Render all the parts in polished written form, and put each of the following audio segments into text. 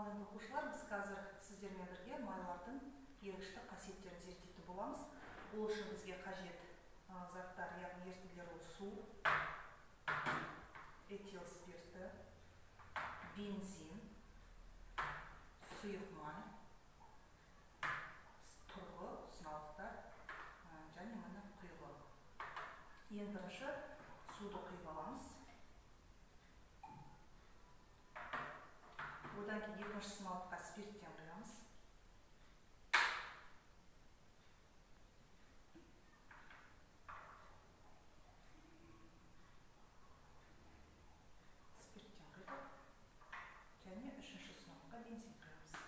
Ал енді оқушылар, біз қазір сіздермен бірге майлардың ергіштік қасиеттерін зерттейтін боламыз. Ол үшін бізге қажет заттар, яғни ерітінділер, ол су, этил спирті, бензин, сұйық май, тұрғы, сыналықтар және міне құйғы. Ең бірінші суды құйып аламыз. Одан кейін екінші сыналыққа спирттен құямыз. Спирттен құйдық. Және үшінші сыналыққа бензин құямыз.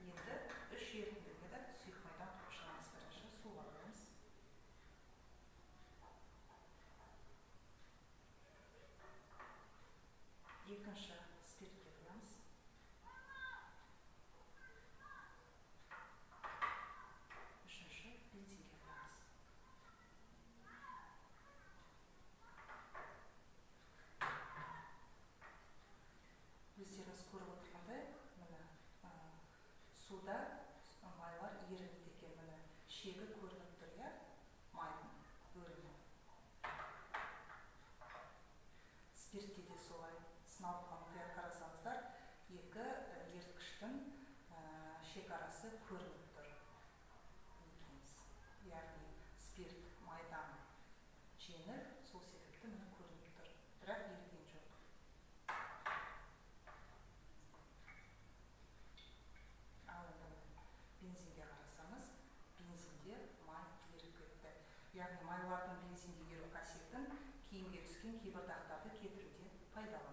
Енді үш ерітіндіге де сұйық майдан құйып шығамыз. Бірінші суға құямыз. Екінші спиртке құямыз. Үшінші бензинге құямыз. Өздеріңіз көріп отырғандай, міне суда майлар ерімейді екен, міне шегі көрініп тұр, иә, майдың бөлімі. Спиртте де солай. Сыналыққа мұқият қарасаңыздар, екі еріткіштің шекарасы көрініп тұр. Яғни спирт майдан жеңіл, сол себепті міне көрініп тұр, бірақ еріген жоқ. Ал енді бензинге қарасаңыз, бензинде май еріп кетті. Яғни майлардың бензинде еру қасиетін киімге түскен кейбір дақтарды кетіруде пайдаланады.